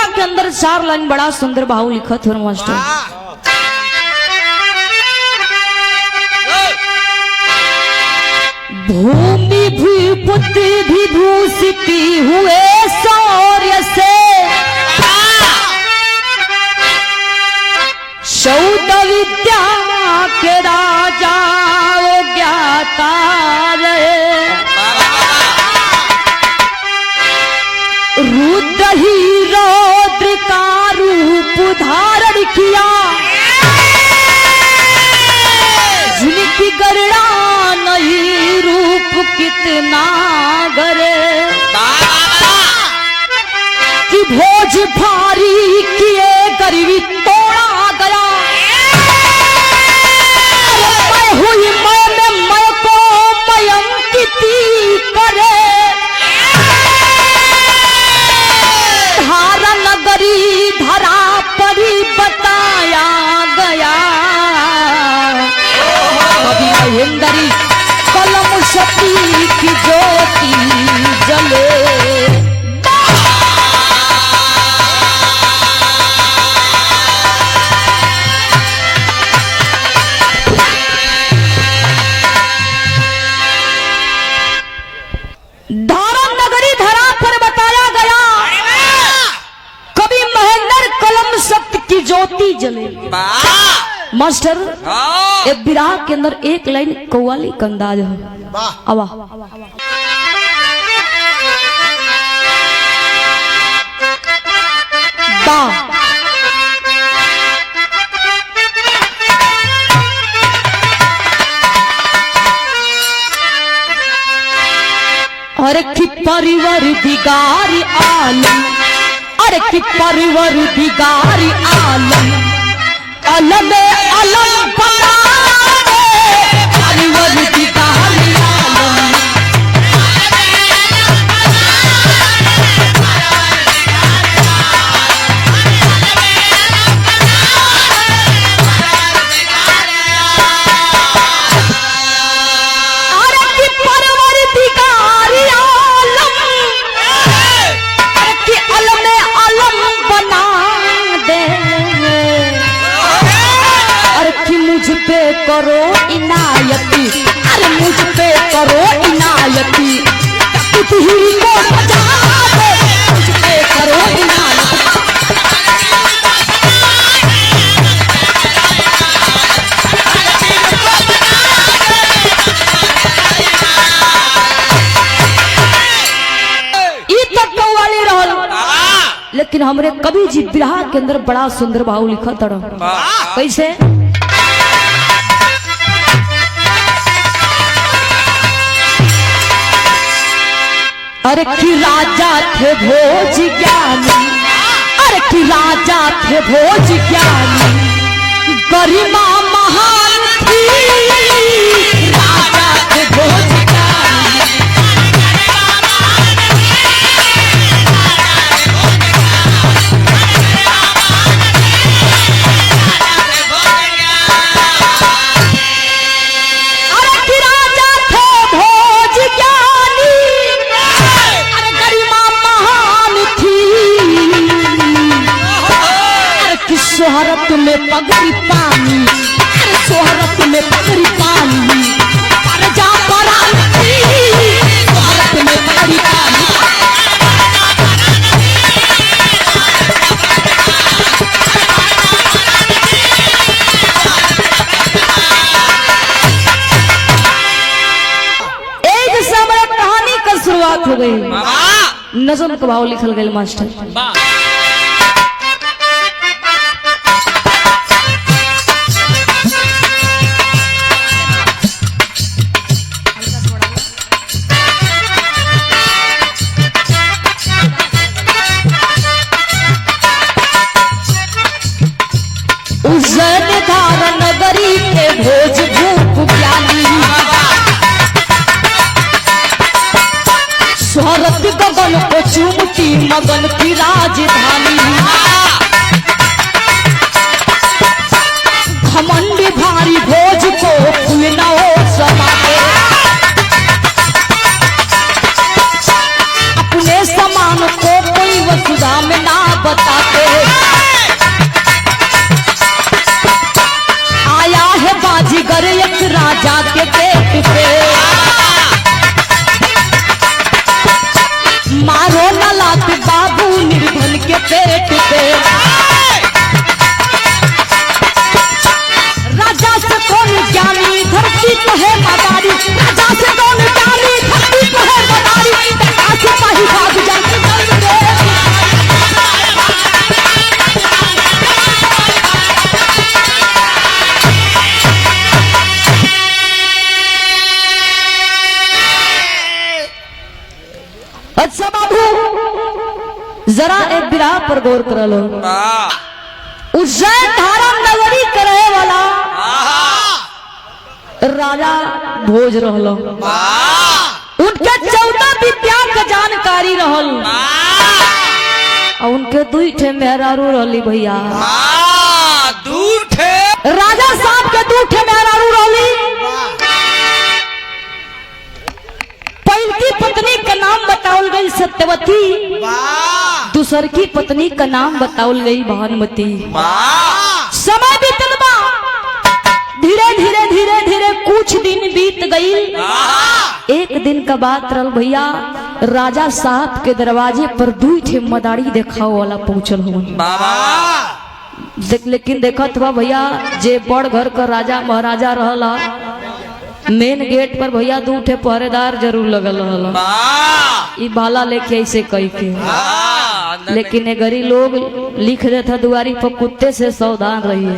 बिरहा के अंदर चार लाइन बड़ा सुंदर भाव लिखत हो मास्टर। भूमि भूपति विभूषित हुए शौर्य से, 14 विद्या के राजा वो ज्ञाता रहे। रुद्र ही रौद्र का रूप धारण किया, जिनकी गरुड़ा नहीं रूप कितना गरे। कि भोज भारी किए गरीबी तोड़ा गया, मैं हुई मैं में मैं को मयंकित करे। धारा नगरी धरा परी बताया गया, कभी महेंद्री कलम सती की ज्योति जले। धारा नगरी धरा पर बताया गया, कभी महेंद्र कलम सत्य की ज्योति जले। मास्टर एक विराह के अंदर एक लाइन कव्वाली का अंदाज हो। आवा बा अरे कि परिवर दिगार आलम, अरे कि परिवर दिगार आलम, अलम अलम बना दे, परिवर दिगार आलम। अरे कि परवर दिगार आलम, अरे कि अलम अलम बना दे, अरे कि मुझ पे करो इनायती, अरे मुझ पे करो इनायती, ही को सजा दे, मुझ पे करो इनायती। ई तक कव्वाली रहल, लेकिन हमरे कवि जी बिरहा के अंदर बड़ा सुंदर भाव लिखा तड़। कैसे? अरे कि राजा थे भोज ज्ञानी, अरे कि राजा थे भोज ज्ञानी, गरिमा महान थी, राजा थे भोज ज्ञानी। अरे कि राजा थे भोज ज्ञानी, अरे गरिमा महान थी, अरे कि शोहरत में पगड़ी पानी, अरे शोहरत में पगड़ी पानी, पर जा परान थी, शोहरत में पगड़ी पानी। एक समय कहानी का शुरुआत हो गई, नजम का भाव लिखल गया मास्टर। उज्जैन धार नगरी के भोज भूप ज्ञानी, शोहरत गगन को चूमती मगन की राजधानी, घमंड भारी भोज को फूल न हो समाते, अपने समान को कोई वसुधा में ना बताते। आया है बाजीगर एक राजा के गेट पे, मारो न लात बाबू निर्धन के पेट पे। राजा से कौन ज्ञानी धरती पर है मदारी, राजा से कौन ज्ञानी धरती पर है मदारी, टका सिपाही भाग जाते। अच्छा बाबू जरा एक विराह पर गौर कर लो। उज्जैन धारा नगरी करे वाला राजा भोज रहलो, उनके 14 विद्या के जानकारी रहल और उनके 2 ठे मेहरारू रहली भैया। राजा साहब के 2 ठे मेहरारू रहली। पहली पत्नी का नाम बतावल गई सत्यवती, दूसर की पत्नी का नाम बतावल गई भानुमति। समय बीतल बा, धीरे धीरे धीरे धीरे कुछ दिन बीत गई। एक दिन का बात रल भैया, राजा साहब के दरवाजे पर 2 ठे मदारी देखाव वाला पहुंचल हो। लेकिन देखत हुआ भैया, जे बड़ घर का राजा महाराजा रहला, मेन गेट पर भैया 2 ठे पहरेदार जरूर लगल रहला, ई बाला लेके ऐसे कही के। लेकिन ये गरीब लोग लिख देता दुआरी पर, कुत्ते से सावधान रहिए,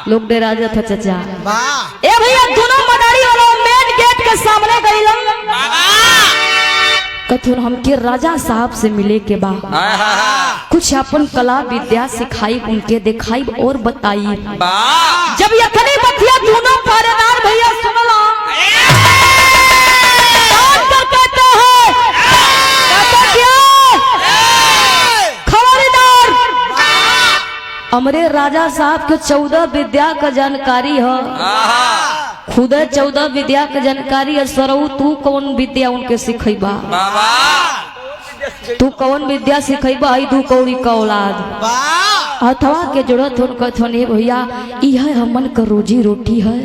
लोग डरा जाता चचा। ए भैया दोनों मदारी वाला मेन गेट के सामने गईलन, कथुन हमके राजा साहब से मिले के बा, कुछ अपन कला विद्या सिखाई, उनके दिखाई और बताई। जब यखनी बतिया दोनों पहरेदार भैया सुनला, कहते हैं, कहते क्या खबरदार, हमरे राजा साहब के 14 विद्या का जानकारी है, खुद 14 विद्या के जानकारी है। सरऊ तू कौन विद्या उनके सिखैबा, तू कौन विद्या सिखैबा, आई 2 कौड़ी का औलाद अथवा के जरूरत हो। कथन भैया यह हमन का रोजी रोटी है,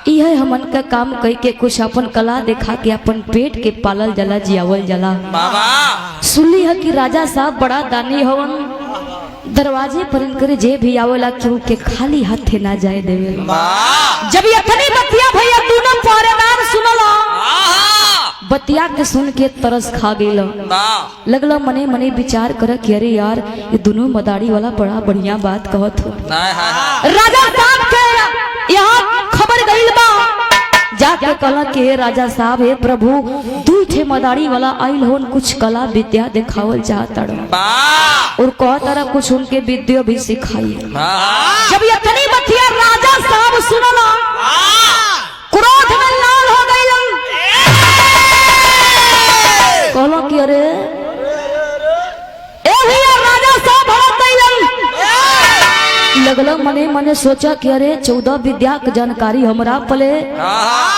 यह हमन का काम कई के कुछ अपन कला दिखा के अपन पेट के पालल जला जियावल जला। सुनली है कि राजा साहब बड़ा दानी हवन, दरवाजे पर इनकर जे भी आवेला क्यों के खाली हाथे ना जाए देवे। जब यखनी बतिया भैया दोनों पहरेदार सुनला, बतिया के सुन के तरस खा गई। लगला मने मने विचार कर कि अरे यार ये दोनों मदारी वाला बड़ा बढ़िया बात कहत हो। राजा साहब के यहाँ खबर गईल बा, जाके कहला कि हे राजा साहब, हे प्रभु, 2 ठे मदारी वाला आइल होन, कुछ कला विद्या दिखावल चाहता और कह तरह कुछ उनके विद्या भी सिखाई। जब यखनी बतिया राजा साहब सुनला, क्रोध में लाल हो गई। कहला कि अरे ए भैया राजा साहब भड़क गईलन। लगला मने मने सोचा कि अरे 14 विद्या के जानकारी हमरा पले,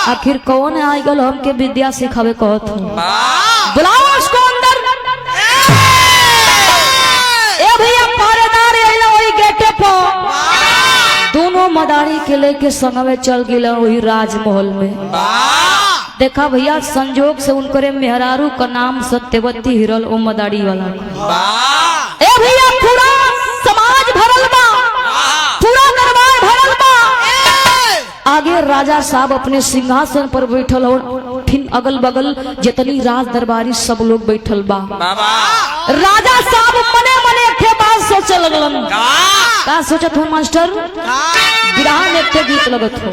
आखिर कौन आई गल हमके विद्या सिखावे कहत हो, बुलाओ उसको अंदर। ए भैया पहरेदार अइला वही गेटे पर, दोनों मदारी के लेके संगवे चल गिला वही राजमहल में। देखा भैया संजोग से उनकरे मेहरारू का नाम सत्यवती हिरल ओ मदारी वाला। ए भैया पूरा समाज भरल बा, पूरा दरबार भरल बा। आगे राजा साहब अपने सिंहासन पर बैठल और फिर अगल बगल जितनी राज दरबारी सब लोग बैठल बा। राजा साहब मने मने एक बात सोचे लगलन। का सोचत हो मास्टर? विराम एक गीत लगत हो।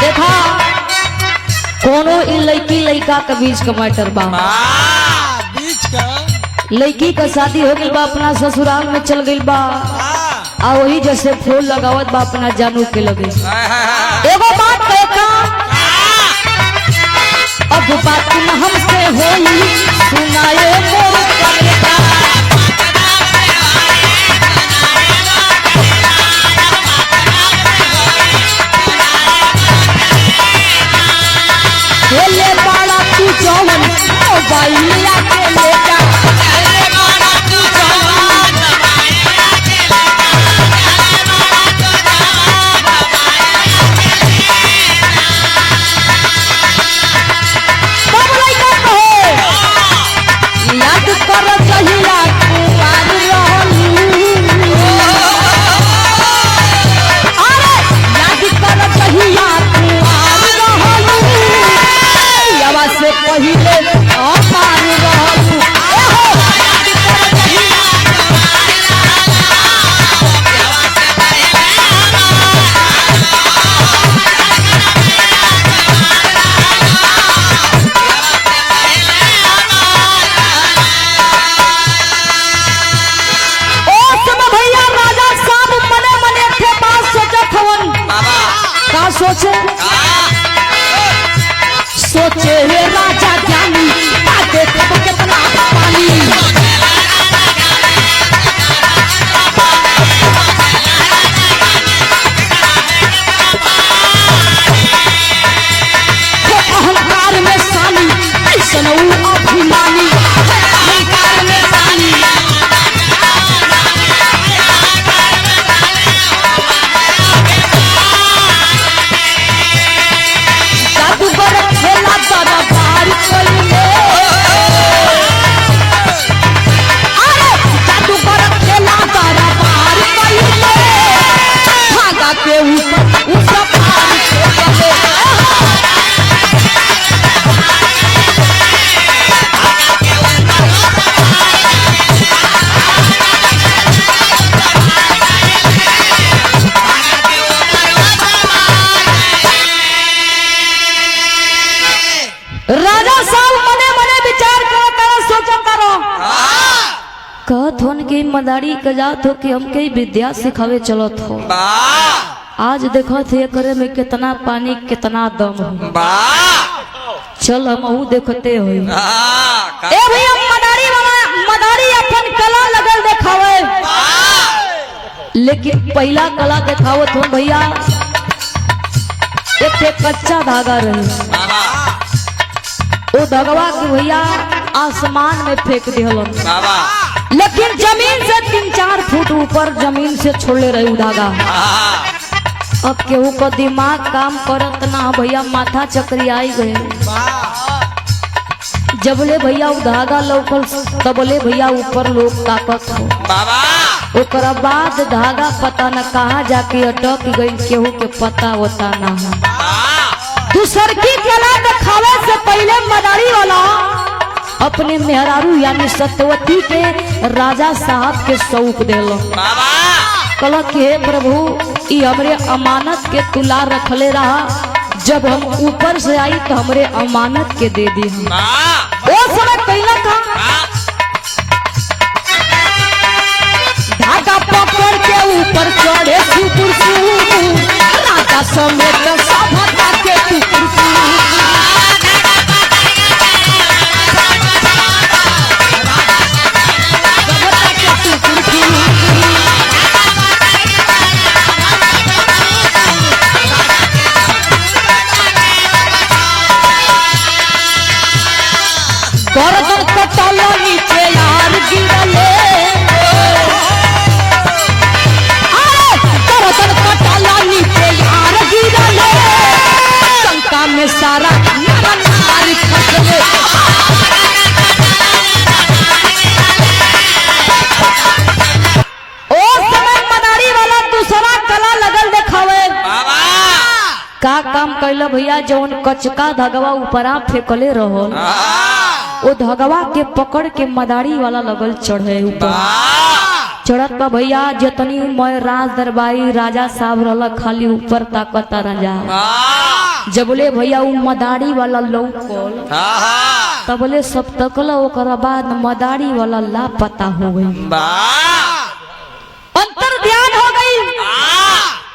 देखा कोनो इ लड़की लड़का के बीच का मैटर बा। बीच का लड़की का शादी हो गई बा, अपना ससुराल में चल गई बा, आ वही जैसे फूल लगावत बा अपना जानू के लगे। एगो बात कहे का, अब बात न हमसे होई सुनाए मोर करेजा। खेले बाड़ा तू जवन मोबाइल आके ले जा। तब लइका कहे, याद कर जहिया कुंवार रहलू। अरे याद कर जहिया कुंवार रहलू। पियवा से पहिले अपार रहलू। ए हो, याद कर जहिया ओ समय भैया राजा साहब मने मने थे बात सोचत हवन। का सोचे? सोचे हे राजा ज्ञानी का देखब केतना पानी। हे अहंकार में सानी ऐसन ऊ अभिमानी। हे अहंकार में सानी जादूगर खेला दरबार कइले। अरे जादूगर खेला दरबार कइले। धागा के ऊपर उ सफार के गले। राजा साहब मने मने विचार करो करो सोचो करो कहत होन के मदारी कजात हो कि हमके ही विद्या सिखावे चलत हो। आज देखत है करे में कितना पानी कितना दम हो। चल हम अहू देखते हो। ए भैया मदारी बाबा मदारी अपन कला लगल देखावे, लेकिन पहला कला देखावत हो भैया एक थे कच्चा धागा रहे, ओ धगवा के भैया आसमान में फेंक दिहलन, लेकिन जमीन से 3-4 फुट ऊपर जमीन से छोड़ले रहे उ धागा। अब केहू को दिमाग काम करत ना भैया, माथा चक्री आई गए। जबले भैया उ धागा लौकल तबले भैया ऊपर लोग ताकत हो। ओकरा बाद धागा पता न कहाँ जाके अटक गई, केहू के पता होता ना है। दूसर की कला दिखावे से पहले मदारी वाला अपने मेहरारू यानी सत्यवती के राजा साहब के सौंप देलो। कहला कि हे प्रभु ई हमरे अमानत के तुला रखले रहा, जब हम ऊपर से आई तो हमरे अमानत के दे दी। हम ओ समय कैला का धागा पकड़ के ऊपर चढ़े सुपुर सुपुर, राजा समेत सभा के टुकुर टुकुर। सभा के टुकुर टुकुर। गर्दन कटल नीचे यार गिरले, अरे गर्दन कटल नीचे यार गिरले, शंका में सारा नर नारी फसले। ओ समय मदारी वाला दूसरा कला लगल देखावे। का काम कैला भैया, जौन कचका धगवा ऊपरा फेंकले रहो ओ धगवा के पकड़ के मदारी वाला लगल चढ़े ऊपर। चढ़त बा भैया जतनी मैं राज दरबारी राजा साहब रहल खाली ऊपर ताकता राजा। जबले भैया उ मदारी वाला लौकल तबले सब तकल, ओकरा बाद मदारी वाला लापता हो गई, अंतर ध्यान हो गई।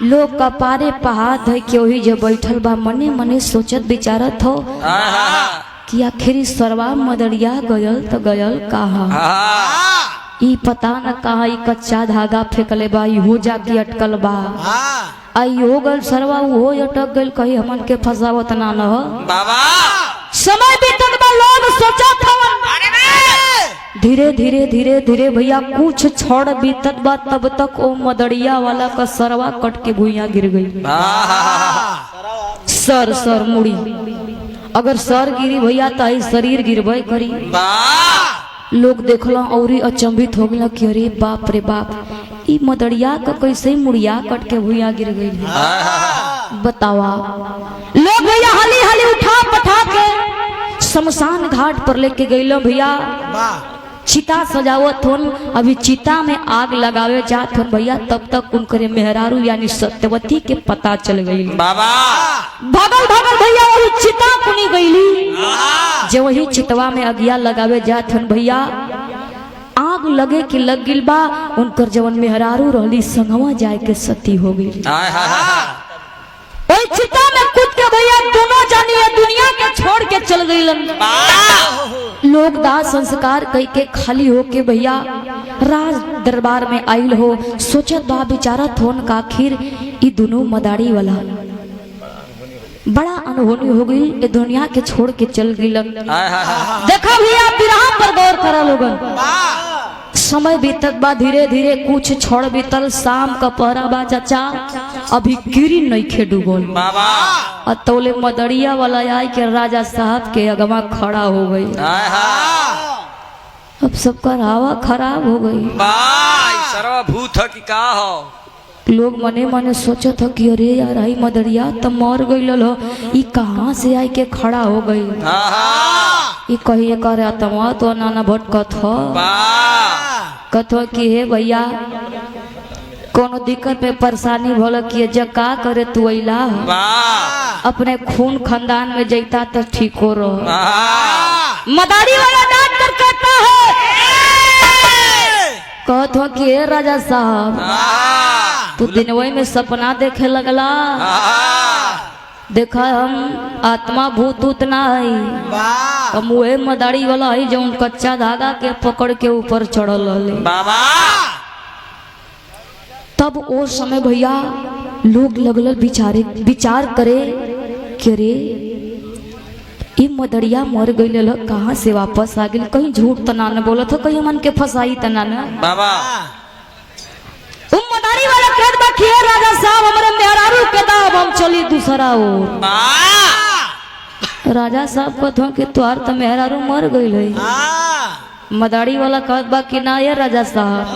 लोग कपारे पहाड़ है के वही जो बैठल बा मने मने सोचत विचारत हो कि आखिर सरवा मदरिया गयल तो गयल कहा, ई पता न कहा ई कच्चा धागा फेंकले बा, इहो जाके अटकल बा। आई हो गल सरवा उहो अटक गइल, कहीं हमन के फसावत ना न हो। बाबा समय बीतल बा, लोग सोचत हवन। धीरे धीरे धीरे धीरे भैया कुछ छोड़ बीतत बा, तब तक ओ मदड़िया वाला का सरवा कट के भुइया गिर गई। सर सर मुड़ी अगर सर गिरी भैया तो आई शरीर गिरबे करी। लोग देखला और अचंभित हो गया कि अरे बाप रे बाप, ई मदड़िया का कैसे मुड़िया कट के भुइया गिर गई। बतावा लोग भैया हाली हाली उठा पठा के शमशान घाट पर लेके गईलो भैया। चिता सजावत होन, अभी चिता में आग लगावे जात होन भैया, तब तक उनकरे मेहरारू यानी सत्यवती के पता चल गई। बाबा भागल भागल भैया वही चिता कुनी गईली, जे वही चितवा में अगिया लगावे जात हन भैया, आग लगे कि लग गिल बा, उनकर जवन मेहरारू रहली संगवा जाए के सती हो गई। वही चिता में कूद के भैया दोनों जानी दुनिया के छोड़ के चल गईलन। लोग दाह संस्कार कई के खाली होके भैया राज दरबार में आइल हो। सोचत बा बेचारा थोन का आखिर ई दोनों मदारी वाला बड़ा अनहोनी हो गई, ये दुनिया के छोड़ के चल गईलन। देखा भैया बिरहा पर गौर करा लोगन। समय बीतत बा धीरे धीरे कुछ छोड़ बीतल, शाम का पहरा बा चाचा, अभी गिरी नहीं खे डूबल। बाबा तोले मदड़िया वाला आई के राजा साहब के अगवा खड़ा हो गई। अब सबका हवा खराब हो गई। सरवा भूत ह कि का हो। लोग मने मने सोचत ह कि अरे यार आई मदड़िया तो मर गई हो, ई कहाँ से आई के खड़ा हो गई। ई कही कर आत्मा तो नाना भटकत हो, कथ कि हे भैया कोनो दिक्कत में परेशानी भल कि जब का करे तू अइला, अपने खून खानदान में जैता तो ठीक हो रहो। मदारी वाला डांट कर कहता है, कहत हो कि हे राजा साहब तू दिनवई में सपना देखे लगला, देखा हम आत्मा भूत उत ना है, हम वह मदारी वाला है जो कच्चा धागा के पकड़ के ऊपर चढ़ल रहे। बाबा तब ओ समय भैया लोग लगल विचारे विचार करे कि अरे ई मदड़िया मर गई कहाँ से वापस आ गई, कहीं झूठ तना न बोलत हो, कहीं मन के फसाई तना न। बाबा उ मदारी वाला कहत बा कि हे राजा साहब हमरे मेहरारू के दाब हम चली दूसरा ओर। राजा साहब कहत हो कि तोहार तो मेहरारू मर गई है। मदारी वाला कहत बा कि ना ये राजा साहब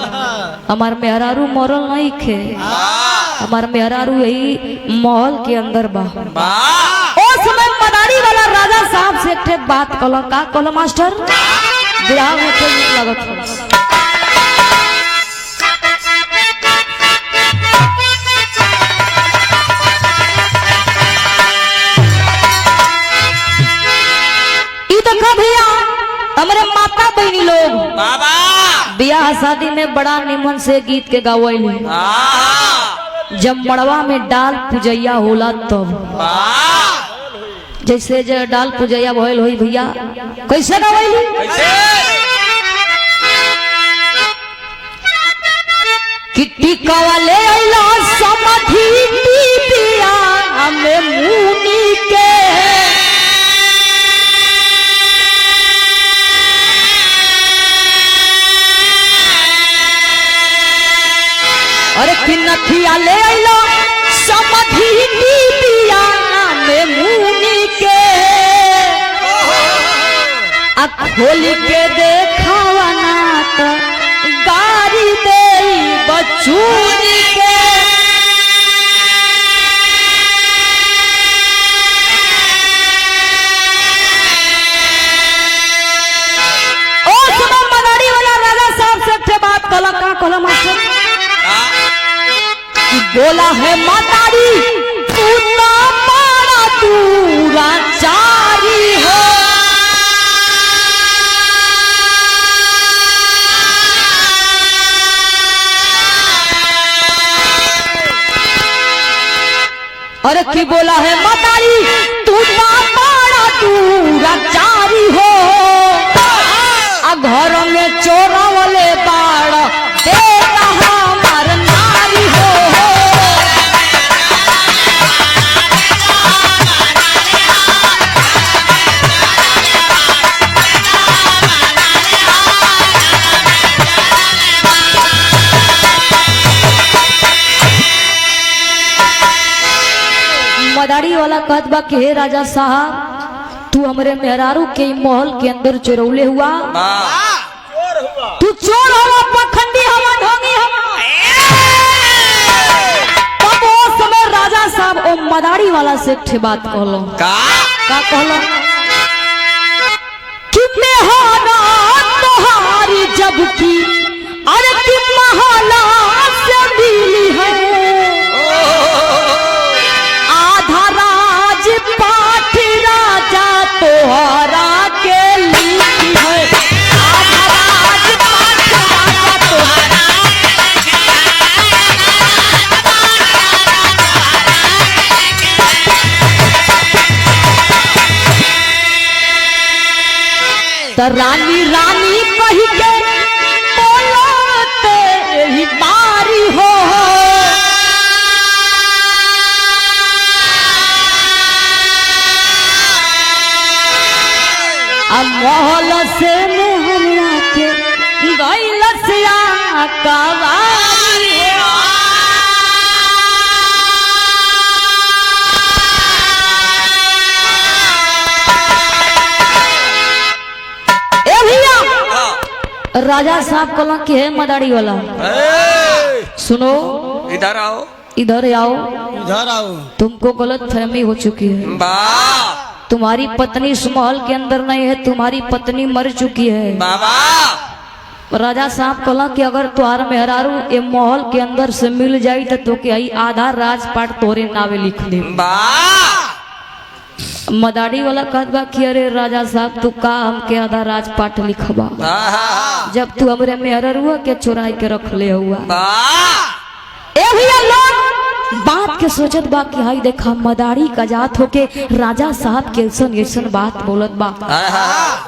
हमार मेहरारू मरल नहीं खे, हमार मेहरारू यही महल के अंदर बा। ओ समय मदारी वाला राजा साहब से एक बात कहला, का कहला मास्टर बिहार में कोई लगत हो। ई देखा भैया हमारे माता बहनी लोग बाबा ब्याह शादी में बड़ा निमन से गीत के गावैली। जब मड़वा में डाल पूजैया होला तब जैसे जो डाल पूजैया भइल होई भैया कैसे गावैली, किट्टी कवाले अइला समाधि पिया हमें मुनि के, अरे कि नथिया ले अइला समाधि पिया में मुनि के, आ खोल के देखावा ना त गारी दे बचूनी के। ओ सुनो मदारी वाला राजा साहब से एक बात कहला, का कहला मास्टर कि बोला है मदारी तू ना मारा दूराचारी हो, अरे की बोला है मदारी तू ना मारा दूराचारी हो, आ घर में चोरवले बाड़ बेटा हमार नारी हो। मदारी वाला कहत बा कि हे राजा साहब, तू हमरे मेहरारू के महल के अंदर चोरौले हुआ, तू चोर हवा, पखंडी हवा, ढोंगी हवा। तब वो समय राजा साहब ओ मदारी वाला से एक ठे बात कहलो। का का कहलो कि मेहरा तोहारी जबकि अरे कि महला से मिली है, आधा राज पाठ राजा तोहरा के लिखी है, आधा राज पाठ राजा तोहरा। त रानी रानी कही के बोलते ही बारी हो। अब महल से मेहरा के गैल सिया कवारी हो। ए भैया, राजा साहब कहला कि हे मदारी वाला, ए, सुनो, इधर आओ, इधर आओ, इधर आओ। तुमको गलत फहमी हो चुकी है, बा तुम्हारी पत्नी इस महल के अंदर नहीं है, तुम्हारी पत्नी मर चुकी है। बाबा। राजा साहब कहला कि अगर तुहार मेहरारू ए महल के अंदर से मिल जाई तो तोके आई आधा राजपाट तोरे नावे लिख दे। बा मदारी वाला कहत बा कि अरे राजा साहब, तू का हमके आधा राजपाट लिखबा, जब तू हमरे मेहरारूआ के चुराई के रख ले हुआ। बा ए भैया लोग बात के सोचत बा कि हाई देखा मदारी का जात होके राजा साहब के ऐसन ऐसन बात बोलत बा।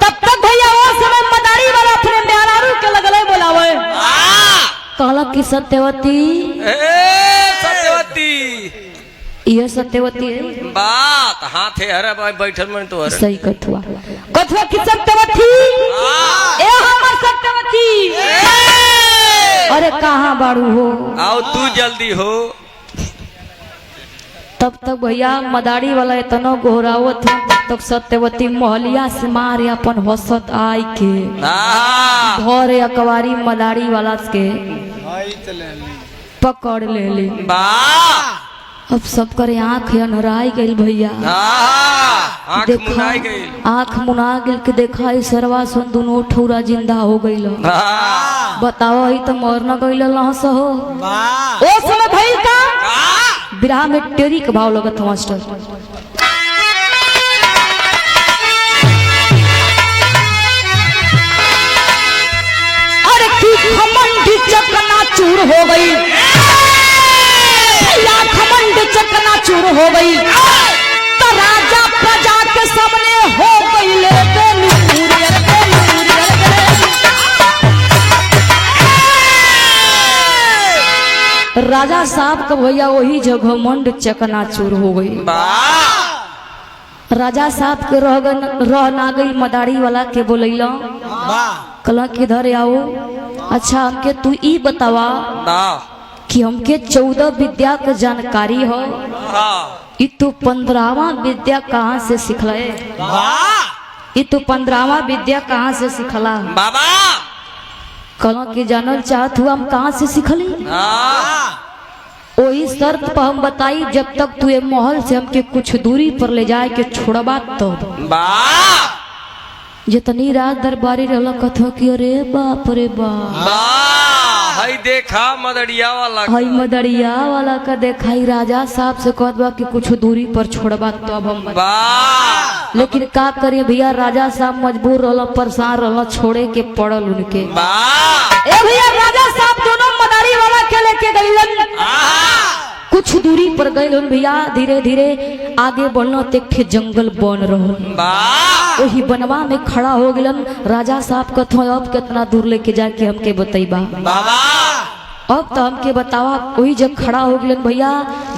तब तक भैया वो समय मदारी वाला अपने मेहरारू के लगले बोलावे, कहला कि सत्यवती, ए सत्यवती, ये सत्यवती है बात हाथ है अरे भाई बैठल मन तो अरे सही कथुआ कथुआ कि सत्यवती, ए हमर सत्यवती, अरे कहाँ बाड़ू हो, आओ तू जल्दी हो। तब तक भैया मदारी वाला इतना गोहरावत है, तब तक सत्यवती मोहलिया से मारे अपन हसत आई के धरे अकवारी मदारी वाला के पकड़ ले ली। बा अब सब करे आँख अनहराई गई भैया, आँख मुनाई गई, आँख मुना गई के देखा ई सरवा सुन दोनों ठौरा जिंदा हो गई। बताओ ही तो मर न गई लहस हो। ओ समय भइल का विराह में टेरी के भाव लगत मास्टर। अरे की घमंड चकना चूर हो गई भैया, घमंड चकना चूर हो गई तो राजा प्रजा के सामने हो गई ले बेनूर, बेनूर, राजा साहब का भैया वही जगह मंड चकनाचूर हो गई। राजा साहब के रह ना गई, मदारी वाला के बोलैला, कला किधर आओ, अच्छा हमके तू ई बतावा कि हमके 14 विद्या के जानकारी हो, ई तू 15वां विद्या कहाँ से सिखला, ई तू 15वां विद्या कहाँ से सिखला? बाबा कला के जानल चाहत हुआ हम कहाँ से सिखली, वही शर्त पर हम बताई जब तक तू ये महल से हमके कुछ दूरी पर ले जाए के छोड़बा तब। जितनी रात दरबारी रहला कथो कि अरे बाप रे बाप, हई देखा मदड़िया वाला, हई मदड़िया वाला का देखाई राजा साहब से कहत बा कि कुछ दूरी पर छोड़बा तब हम। लेकिन का करिए भैया, राजा साहब मजबूर रहला, परेशान रहला, छोड़े के पड़ल उनके। ए भैया राजा साहब दोनों मदारी वाला के लेके गईलन। कुछ दूरी पर गए लोन भैया, धीरे धीरे आगे बढ़ना तो एक ठे जंगल बन रहो। वाह वही बनवा में खड़ा हो गलन राजा साहब। कथो अब कितना दूर लेके जाके हमके बतईबा, बाबा अब तो हमके बतावा। वही जब खड़ा हो गलन भैया,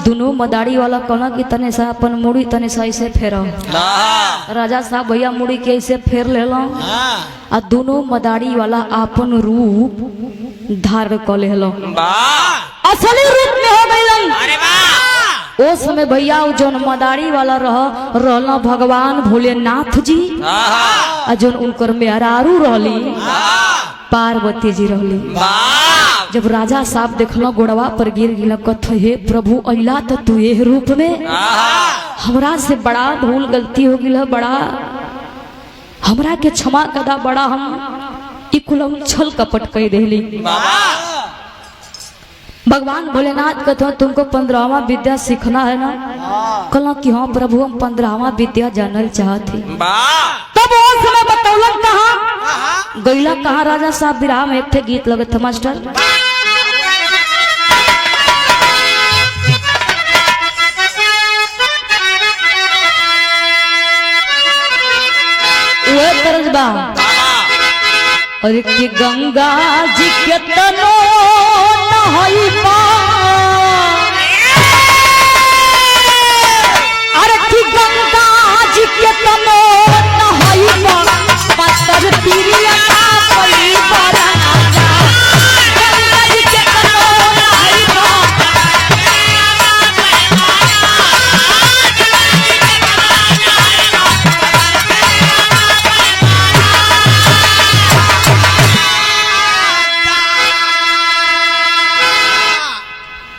दोनों मदारी वाला कहना कि तने सा अपन मुड़ी तने सा ऐसे फेरो। वाह राजा साहब भैया मुड़ी के ऐसे फेर लेलो हाँ आ दोनों मदारी वाला आपन रूप धारण कर लेलो, वाह असली रूप में हो गइलन। अरे वाह ओ समय भैया उ जौन मदारी वाला रह रहला भगवान भोलेनाथ जी आहा आ जौन उनकर मेहरारू रहली पार्वती जी रहली। वाह जब राजा साहब देखलो गोड़वा पर गिर गिल, कथ हे प्रभु अइला तो तू एह रूप में, आहा हमरा से बड़ा भूल गलती हो गिल है, बड़ा हमरा के क्षमा कदा, बड़ा हम ई कुल हम छल कपट कह देली। बाबा भगवान भोलेनाथ कहते तुमको 15वां विद्या सीखना है ना? कहला कि हाँ प्रभु, हम 15वां विद्या जानल चाहते। वाह तब वो समय बतौलन कहाँ गैला कहाँ राजा साहब। विराम में एक ठे गीत लगत था मास्टर। वह तरज बा और कि गंगा जी के तनो नहाई पा, अरे कि गंगा जी के तनो नहाई पा, पत्थर पिरिया का पई बरा राजा। गंगा जी के तनो नहाई पा,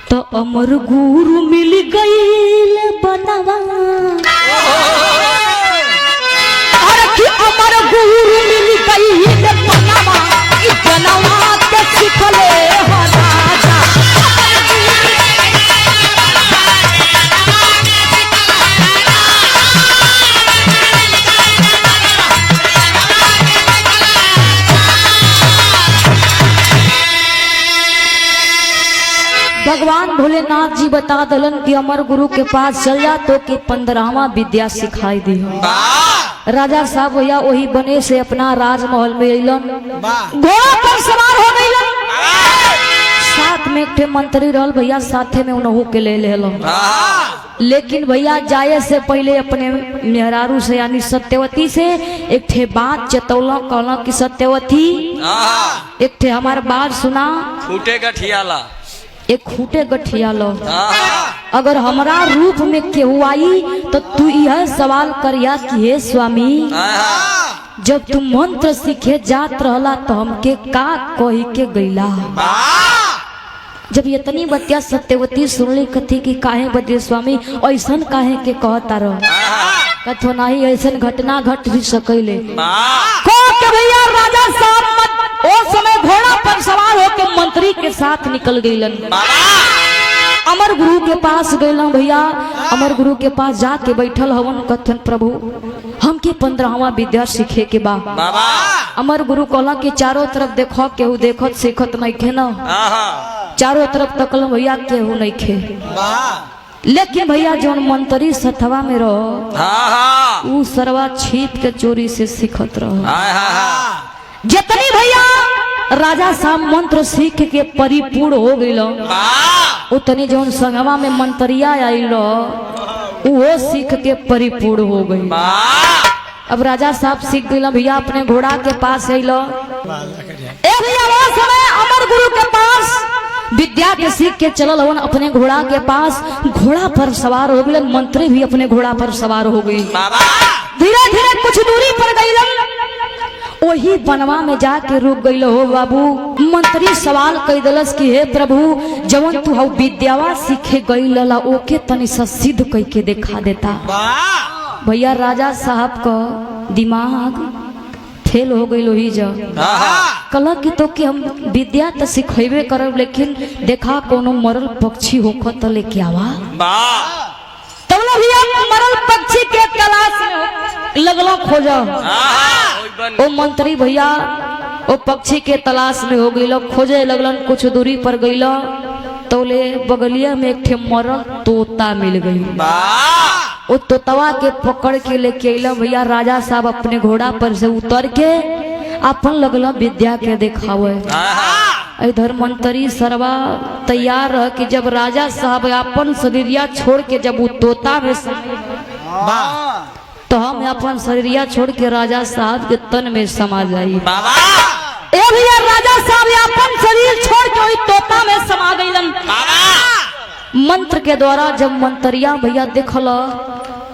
तो अमर गुरु मिल गईल बनवा, अरे कि अमर गुरु मिल गईल बनवा, ई बनवा के सिखले हो राजा। भगवान भोलेनाथ जी बता दलन कि अमर गुरु के पास चल जा तो कि 15वां विद्या सिखाई दी। वाह राजा साहब भैया वही बने से अपना राजमहल में अइलन, वाह घोड़ा पर सवार हो गइलन, साथ में एक ठे मंत्री रहल भैया, साथे में उनहु के ले लेलन। वाह लेकिन भैया जाए से पहले अपने मेहरारू से यानी सत्यवती से एक ठे बात चतौला, कहला कि सत्यवती आहा एक ठे हमार बात सुना, खूटे गठियाला एक खूटे गठिया लो, आहा अगर हमरा रूप में केहू आई तो तू यह सवाल करिया कि हे स्वामी, आहा जब तू मंत्र सीखे जात रहला तो हमके का कही के गईला। वाह जब इतनी बतिया सत्यवती सुनली, कथी कि काहे बदे स्वामी ऐसन काहे के कहता रह, कथो नहीं ऐसन घटना घट भी सकैले। वाह कह के भैया राजा साहब मत ओ समय घोड़ा पर सवार होके मंत्री के साथ निकल गईलन, बाबा अमर गुरु के पास गईलन भैया। अमर गुरु के पास जाके बैठल हवन, कथन प्रभु हमके 15वां विद्या सीखे के बा। बाबा अमर गुरु कहला कि चारों तरफ देखो केहू देखत सीखत नहीं खे ना। आहा चारों तरफ तकल भैया केहू नहीं खे, वाह लेकिन भैया जौन मंत्री सथवा में रहो आहा ऊ सरवा छिप के चोरी से सीखत रहो। आहा जितनी भैया राजा साहब मंत्र सीख के परिपूर्ण हो गइल, वाह उतनी जौन संगवा में मंत्रिया आइल वो सीख के परिपूर्ण हो गई। वाह अब राजा साहब सीख गइल भैया, अपने घोड़ा के पास अइल। ए भैया वो समय अमर गुरु के पास विद्या के सीख के चलल हवन अपने घोड़ा के पास, घोड़ा पर सवार हो गइलन, मंत्री भी अपने घोड़ा पर सवार हो गई। बाबा धीरे धीरे कुछ दूरी पर गइलन, वही बनवा में जाके रुक गइल हो बाबू। मंत्री सवाल कह दिलस कि हे प्रभु, जवन तू हऊ विद्यावा सीखे गइल ला ओके तनी सा सिद्ध कह के दिखा देता। वाह भैया राजा साहब का दिमाग फेल हो गइल वही जब आहा कला कि तो कि हम विद्या तो सिखेबे करब, लेकिन देखा कोनो मरल पक्षी होख त लेके आवा। वाह तब भैया मरल पक्षी के तलाश में हो लगलो खोजा। आहा ओई बन ओ मंत्री भैया ओ पक्षी के तलाश में हो गइल, खोजे लगलन, कुछ दूरी पर गइल, तोले बगलिया में एक ठे मरल तोता मिल गई। वो तोतवा के पकड़ के लेके अइला भैया। राजा साहब अपने घोड़ा पर से उतर के अपन लगला विद्या के देखावे। इधर मंत्री सरवा तैयार रह कि जब राजा साहब अपन शरीरिया छोड़ के जब वो तोता में तो हम अपन शरीरिया छोड़ के राजा साहब के तन में समा जाई। ए भैया राजा साहब अपन शरीर छोड़ के वही तोता में समा गईलन मंत्र के द्वारा। जब मंत्रिया भैया देखल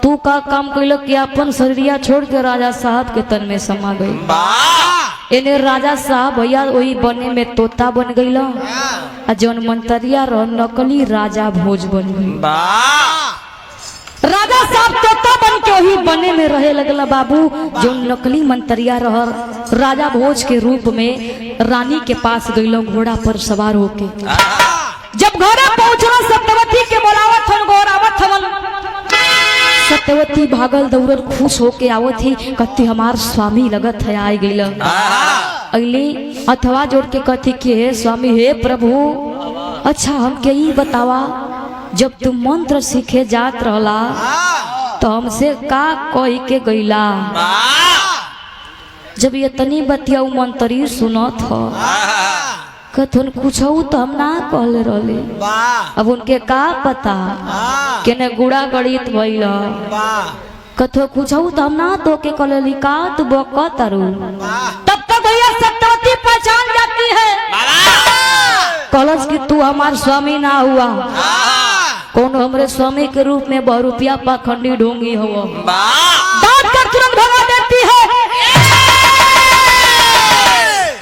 तू का काम कैल कि अपन शरीरिया छोड़ के राजा साहब के तन में समा गई। एने राजा साहब भैया वही बने में तोता बन गईल आ जौन मंत्रिया रह नकली राजा भोज बन गई। राजा साहब तोता बन के वही बने में रहे लगला बाबू। जो नकली मंत्रिया रह राजा भोज के रूप में रानी के पास गईलो घोड़ा पर सवार होके। जब घोड़ा पहुंचलो सत्यवती के बोलावत हन गोरावत हवन। सत्यवती भागल दौड़ल खुश होके आवत ही कथी हमार स्वामी लगत है आय गईल। अगली अथवा जोड़ के कथी कि हे स्वामी हे प्रभु, अच्छा हमके ई बतावा जब तू मंत्र सीखे जात रहला तो हमसे का कही के गईला। जब ये तनी बतिया मंत्री सुनत ह कथन कुछ तो हम ना कहले रहले। अब उनके का पता केने गुड़ा गणित भइल कथो कुछ तो हम ना तो के कहले का तू बकतारू। तब तक भैया सत्यवती पहचान जाती है। कलश कि तू हमार स्वामी ना हुआ, कौन हमरे स्वामी के रूप में बहुरुपिया पाखंडी ढोंगी हो। डांट कर तुरंत भगा देती है।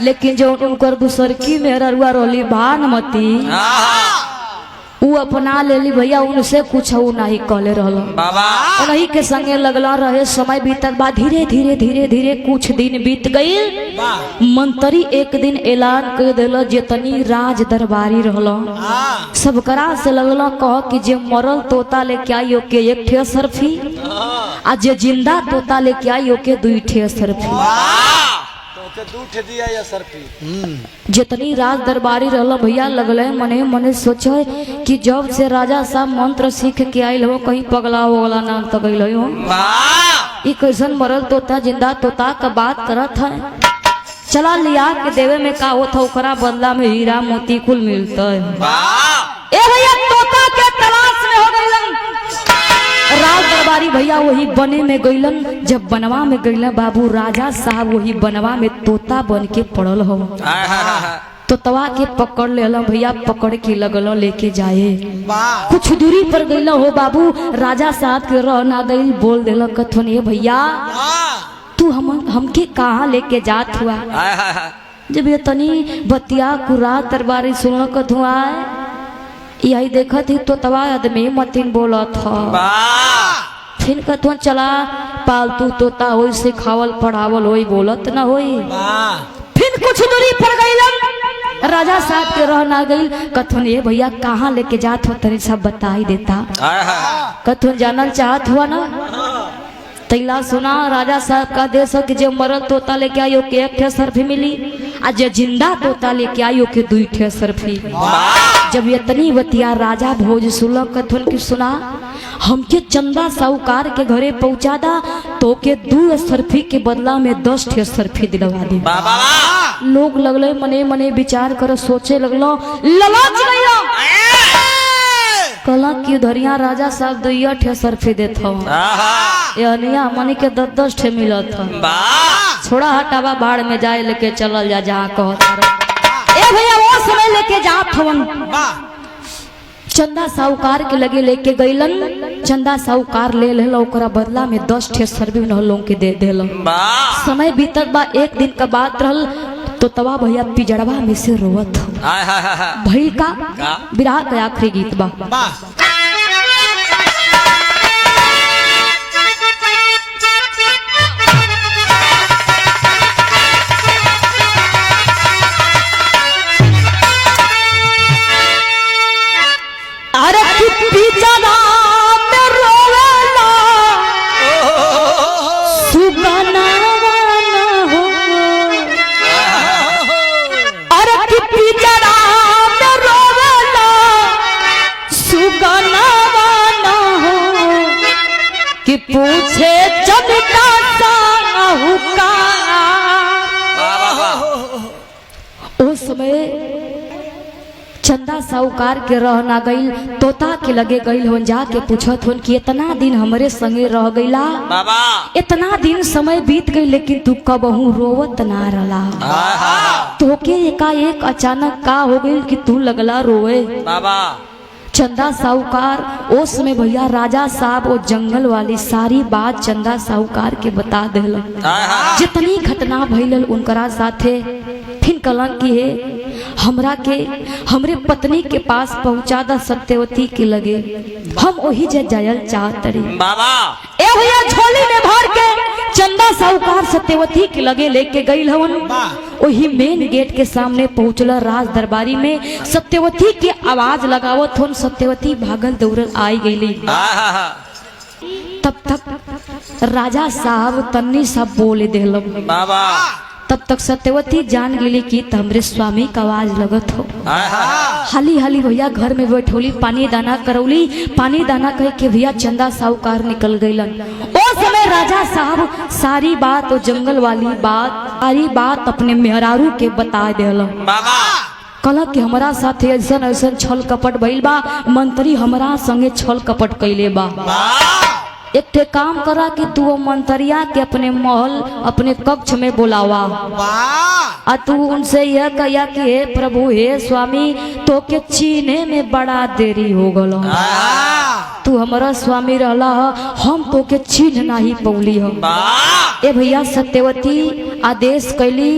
लेकिन जो उनकर दूसर की मेहररुआ रहली भानुमती उ अपना लेली भैया, उनसे कुछ नहीं कहले रहल। उन्हीं के संगे लगला रहे। समय बीतत बा धीरे धीरे धीरे धीरे कुछ दिन बीत गई। मंत्री एक दिन ऐलान कर दिल जितनी राज दरबारी रहल सबकरा से लगल कह कि जे मरल तोता लेके आई ओके एक ठे सरफी आ जे जिंदा तोता लेके आई ओके दुई ठे सरफी। जितनी राज दरबारी रहल भैया लगल मने मने सोचे कि जब से राजा साहब मंत्र सीख के आयल हो कहीं पगला होगला नाम तो गइल हो। ई कैसन मरल तोता जिंदा तोता का बात करत है। चला लिया के देवे में का होता ओकरा बदला में हीरा मोती कुल मिलता है। ए भैया तोता के तलाश में हो गइलन राज दरबारी भैया वही बने में गइलन। जब बनवा में गइलन बाबू राजा साहब वही बनवा में तोता बन के पड़ल हो। तोतवा के पकड़ ले भैया, पकड़ के लगल लेके जाए। कुछ दूरी पर गइल हो बाबू राजा साहब के रह ना गइल, बोल दिल कथन ये भैया तू हम हमके कहाँ लेके जात हुआ। जब ये तनी बतिया कुरा दरबारी सुन कथुआ यही देखत ही तोतवा आदमी मतिन बोलत ह। फिर कथुआ चला पालतू तोता होई सिखावल पढ़ावल होई बोलत न होई। फिर कुछ दूरी पर गइलन राजा साहब के रह ना गइल। कथुन ये भैया कहाँ लेके जात हो तनी सब बता ही देता। कथुन जानल चाहत हुआ ना तैला सुना राजा साहब का देश हो कि जे मरल तोता लेके आई ओके एक ठे सरफी मिली आ जे जिंदा तोता लेके आई ओके दुई ठे सरफी। जब इतनी बतिया राजा भोज सुलह कथुन की सुना हमके चंदा साहूकार के घरे पहुंचा दा तो के 2 सरफी के बदला में 10 ठे सरफी दिलवा दी। लोग लगले मने मने विचार कर सोचे लगलो ललच गइलो कला की धरिया राजा साहब 2 ठे सरफी देत हो यानिया मनी के 10-10 ठे मिलत ह। छोड़ा हटावा बाढ़ में जाए लेके चलल जा जहाँ कहत। ए भैया वो समय लेके जात हवन चंदा साहूकार के लगे लेके गइलन। चंदा साहूकार ले लेला ओकरा बदला में 10 ठे सरबी लोग के दे देला। समय बीतत बा एक दिन का बात रहल तो तवा भैया पिजड़वा में से रोवत भई का विराह के आखिरी गीत बा। अरे कि पिजड़ा में रोवेला सुगनावा ना हो। अरे कि पिजड़ा में रोवेला कि पूछे चंदा साहूकार। उस समय चंदा साहूकार के रह ना गईल, तोता के लगे गईल होन, जाके पूछत होन कि इतना दिन हमरे संगे रह गईला, बाबा इतना दिन समय बीत गई, लेकिन तू कबहू रोवत ना रहला, तोके एकाएक अचानक का हो गई कि तू लगला रोए। बाबा चंदा साहूकार उस समय भैया राजा साहब वो जंगल वाली सारी बात चंदा साहूकार के बता देलन, जितनी घटना भइल उनकरा साथे। फिर कलन की है हमरा के हमरे पत्नी के पास पहुंचा दा सत्यवती के लगे, हम वही जे जायल चाहत रही। बाबा ए भैया झोली में भर के चंदा साहूकार सत्यवती के लगे लेके गई हवन। वही मेन गेट के सामने पहुंचला राज दरबारी में, सत्यवती के आवाज लगावत होन, सत्यवती भागल दौड़ल आई गईली। तब तक राजा साहब तन्नी सब बोले देहलन। बाबा तब तक सत्यवती जान गेली कि त हमरे स्वामी का आवाज लगत हो। हाली हाली भैया घर में बैठौली, पानी दाना करौली, पानी दाना कह के भैया चंदा साहूकार निकल गईलन। ओ समय राजा साहब सारी बात और जंगल वाली बात सारी बात अपने मेहरारू के बता देहलन। बाबा कहला कि हमारा साथे ऐसन ऐसन छल कपट भइल बा, मंत्री हमारा संगे छल कपट कैले बा। एक ठे काम करा कि तू वो मंत्रिया के अपने महल अपने कक्ष में बुलावा आ तू उनसे यह कहिया कि हे प्रभु हे स्वामी, तो के चीने में बड़ा देरी हो गलो, तू हमारा स्वामी रहला ह, हम तो के चिन्ह नहीं पौली हो। ए भैया सत्यवती आदेश कैली,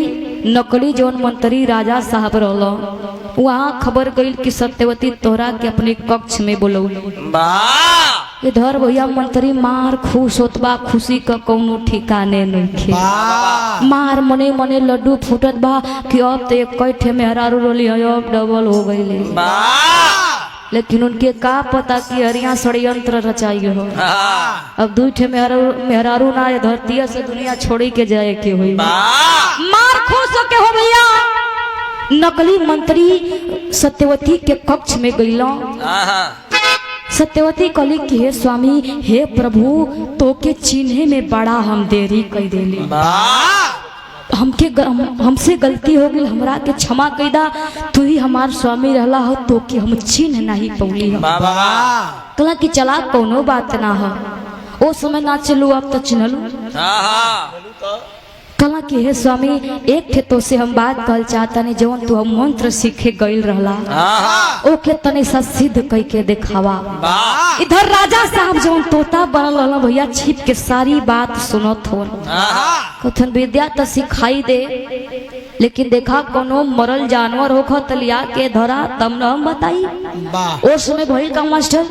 नकली जौन मंत्री राजा साहब रहलो वहाँ खबर गईल कि सत्यवती तोहरा के अपने कक्ष में बोलौली। इधर भैया मंत्री मार खुश होत बा, खुशी का कौनो ठिकाने नइखे। मार मने मने लड्डू फूटत बा कि अब तो एक ठे मेहरारू रोली है, अब डबल हो गईले। लेकिन उनके का पता कि हरिया षड्यंत्र रचाई हो, अब दू ठे मेहरारू ना धरती से दुनिया छोड़ी के जाए के हुई। मार खुश होके हो भैया नकली मंत्री सत्यवती के कक्ष में गईलो। सत्यवती कहली कि हे स्वामी हे प्रभु, तो के चिन्हे में बड़ा हम देरी कर देली, हमके हमसे गलती हो गई, हमरा के क्षमा कर दा, तू ही हमार स्वामी रहला हो, तो के हम चिन्ह नहीं पौली हो। कहला कि चला कोनो बात ना हो, ओ समय ना चलू अब तो चिन्हलू। कहला कि हे स्वामी एक ठे तो से हम बात कहल चाहता नहीं, जौन तू हम मंत्र सीखे गईल रहला ओके तने सा सिद्ध कह के दिखावा। इधर राजा साहब जौन तोता बनल रहला भैया छिप के सारी बात सुनत हो। कथन विद्या तो सिखाई दे, लेकिन देखा कोनो मरल जानवर होख तलिया के धरा तब न हम बताई। ओ समय भइल का मास्टर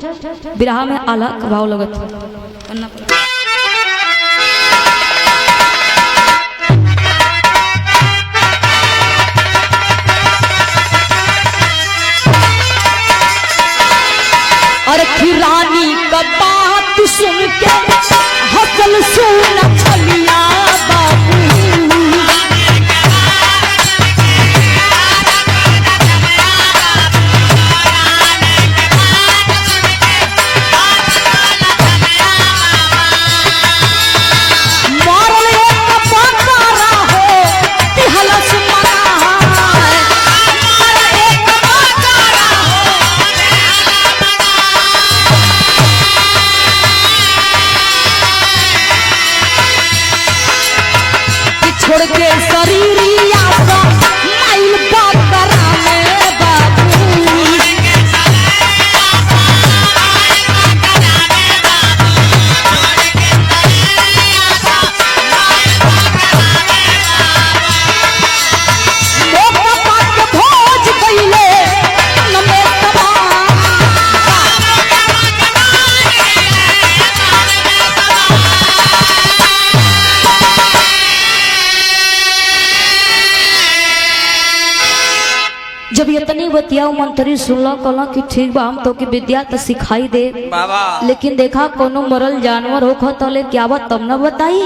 बिरहा में आला के भाव लगत। और रानी का बात सुन के हसल सुन छलिया बाबू। मारल एक बकरा हो तिहलस मनाए, मारल एक बकरा हो। कि छोड़ के शरीरिया सा माइल बकरा में बाबू। मोका पाक भोज कइले नमे सभा। जब इतनी बतिया मंत्री सुनल कहला कि ठीक बा हम तो के विद्या तो सिखाई दे, बाबा लेकिन देखा कोनो मरल जानवर होख तले क्या बात तब न बताई।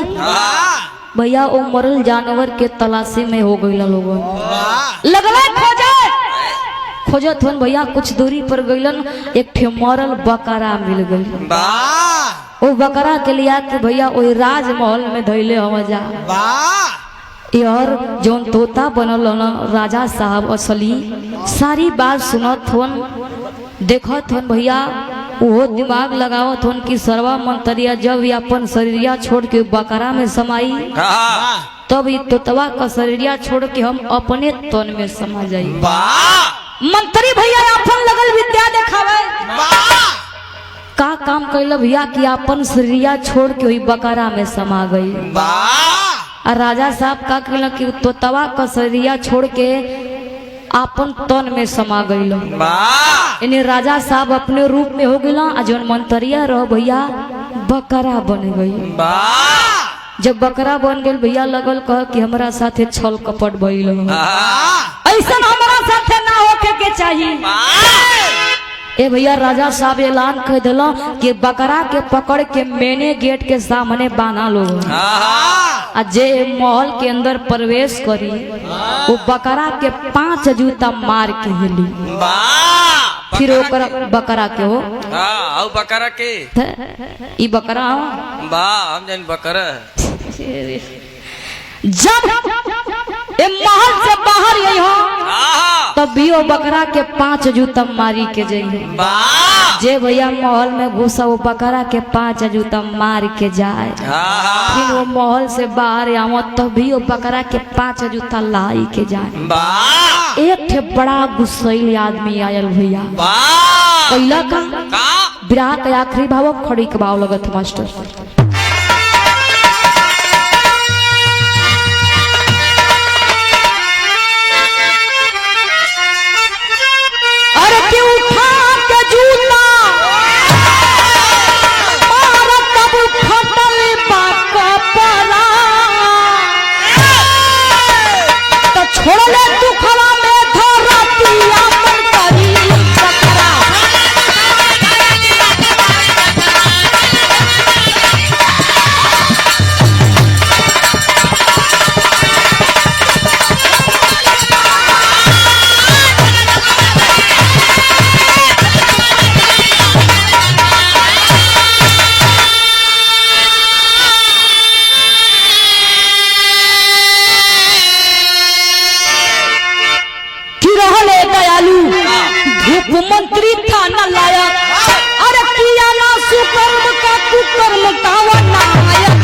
भैया वो मरल जानवर के तलाशी में हो गई लोगन, लगल खोजे खोजत हन भैया कुछ दूरी पर गईलन, एक ठे मरल बकरा मिल गई। ओ बकरा के लिया के भैया ओई राजमहल में धैले हम जा। यार जौन तोता बनल रहलन राजा साहब असली सारी बात सुनत होन देखत होन भैया, वो दिमाग लगावत होन कि सरवा मंतरिया जब ये अपन शरीरिया छोड़ के बकरा में समाई तब ये तोतवा का शरीरिया छोड़ के हम अपने तन में समा जाई। मंत्री भैया अपन लगल विद्या देखावे का काम कैल भैया कि अपन शरीरिया छोड़ के वही बकरा में समा गई। और राजा साहब का कहल कि तोतवा का शरीरिया छोड़ के अपन तन में समा गईल। इन्हें राजा साहब अपने रूप में हो गया आ जौन मंतरिया रह भैया बकरा बन गई। जब बकरा बन गई भैया लगल कह कि हमरा साथे छल कपट भइल, ऐसा हमरा साथे ना होके के चाहिए। ए भैया राजा साहब ऐलान कर दिलो कि बकरा के पकड़ के मेने गेट के सामने बांधा लो आ जे महल के अंदर प्रवेश करी वो बकरा के 5 जूता मार के हिली। फिर ओकरा बकरा के हो बकरा के ई बकरा हो हम जान बकरा। जब ए महल से बाहर आई हो तब भी वो बकरा के 5 जूता मारी के जाइए। जे भैया महल में घुसा वो बकरा के 5 जूता मार के जाए। फिर वो महल से बाहर आवा तब भी वो बकरा के 5 जूता लाई के जाए। एक ठे बड़ा गुस्सैल आदमी आयल भैया कैला का विराह के आखिरी भाव खड़ी के भाव लगत मास्टर। अरे के उठा के जूता मार तब फटल बा कपड़ा तो छोड़ले दुखवा में धरतिया मन करी बकरा। कि रहले दयालु धूप मंत्री था न लायक, अरे किया ना सुकर्म का कुकर्म दावा नायक।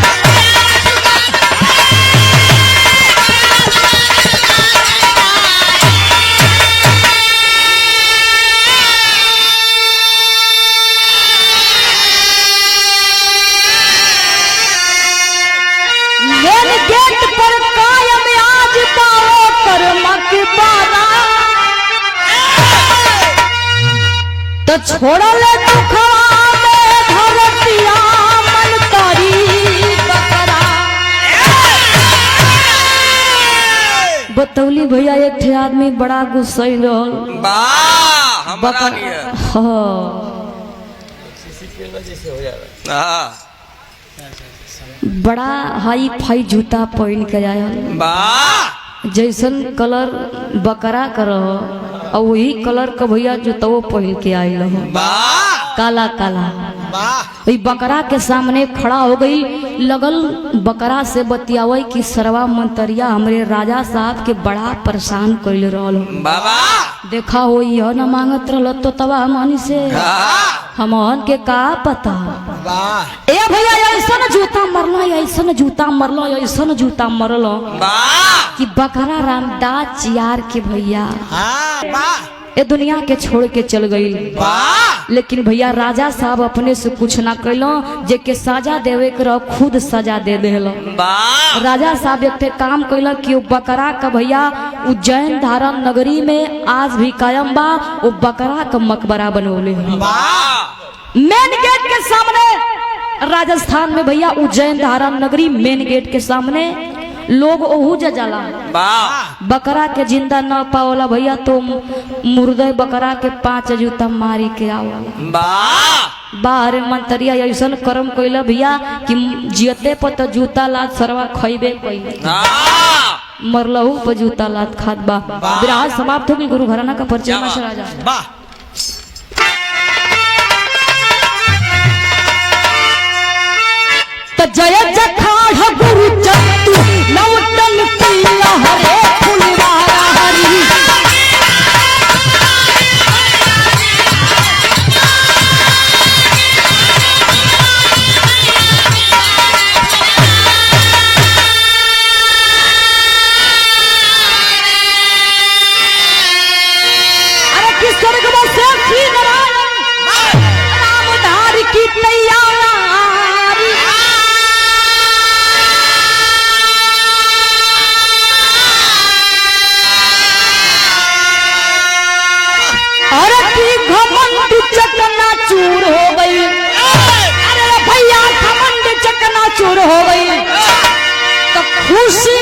मेन गेट पर कायम आज पाओ कर्म के बारा तो छोड़ले दुखवा में धरतिया मन करी बकरा। बतौली भैया एक ठे आदमी बड़ा गुस्सैल रहल बकरा। हाँ बड़ा हाई फाई जूता पहन के आयल, जैसन कलर बकरा कर और वही कलर का भैया जूतवो पहन के आयल हो, काला काला। वही बकरा के सामने खड़ा हो गई, लगल बकरा से बतियावई कि सरवा मंतरिया हमरे राजा साहब के बड़ा परेशान कैल रहल। देखा हो यह न मांगत रहल तो तवा हमनी से हमन के का पता। ए भैया ऐसा जूता मरलो, ऐसा जूता मरलो, ऐसा जूता मरलो कि बकरा रामदास चियार के भैया ए दुनिया के छोड़ के चल गई। लेकिन भैया राजा साहब अपने से कुछ ना कैलो, जे के सजा देवे के रह खुद सजा दे देलो। राजा साहब एक ठे काम कैलो कि वो बकरा का भैया उज्जैन धारण नगरी में आज भी कायम बा, वो बकरा का मकबरा बनौले। मेन गेट के सामने राजस्थान में भैया उज्जैन धारण नगरी मेन गेट के सामने लोग ओहू जाला। बकरा के जिंदा न पावला भैया तो मुर्दे बकरा के 5 जूता मारी के आवला। बाहर मंतरिया ऐसा कर्म कैला भैया कि जियते पर तो जूता लात सरवा खइबे कैले, मरलहू पर जूता लात खात बा। विराह समाप्त हो गई। गुरु घराना का परिचय मास्टर राजा। जय जखाड़ गुरु चतु नवटन की लहरे फुलवारा हरी। अरे कि स्वर्ग में से श्री नारायण रामधारी की तैयारी। अरे की घमंड चकना चूर हो गई। अरे भैया घमंड चकना चूर हो गई तो खुशी